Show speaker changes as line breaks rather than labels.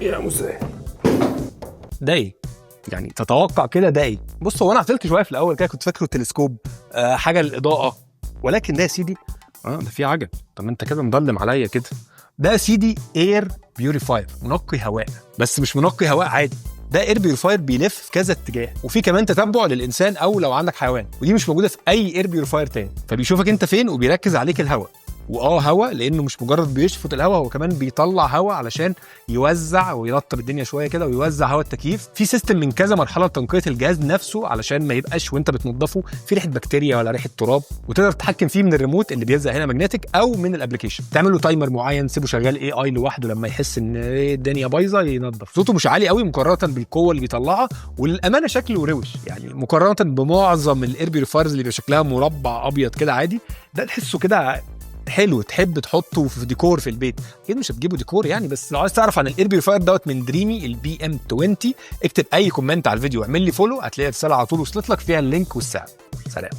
يا مسهل. ده ايه؟ يعني تتوقع كده ده ايه؟ بص، هو انا عطلت شوية في الاول كده، كنت فاكره تلسكوب، حاجة للاضاءه، ولكن ده يا سيدي ده في عجب. طب انت كده مضلم عليا كده. ده يا سيدي air purifier، منقي هواء، بس مش منقي هواء عادي، ده air purifier بيلف في كذا اتجاه، وفي كمان تتبع للانسان او لو عندك حيوان، ودي مش موجودة في اي air purifier تاني. فبيشوفك انت فين وبيركز عليك الهواء، واه هواء لانه مش مجرد بيشفط الهواء، هو كمان بيطلع هواء علشان يوزع ويرطب الدنيا شوية كده ويوزع هواء التكييف. في system من كذا مرحلة لتنقيه الجهاز نفسه علشان ما يبقاش وانت بتنضفه في ريحه بكتيريا ولا ريحه تراب، وتقدر تتحكم فيه من الريموت اللي بيلزق هنا magnetic او من ال application. تعمل له timer معين، تسيبه شغال AI لوحده، لما يحس ان الدنيا بايظة ينضف. صوته مش عالي قوي مقارنة بالقوة اللي بيطلعها، وللامانة شكله روش يعني مقارنة بمعظم ال air purifiers اللي بيبقى شكلها مربع ابيض كده عادي. ده تحسه كده حلو، تحب تحطه في ديكور في البيت. اكيد مش هتجيبه ديكور يعني، بس لو عايز تعرف عن ال air purifier دوت من Dreame ال PM 20، اكتب اي comment على الفيديو واعمل لي follow، هتلاقي رسالة على طول وصلت لك فيها ال link والسعر. سلام.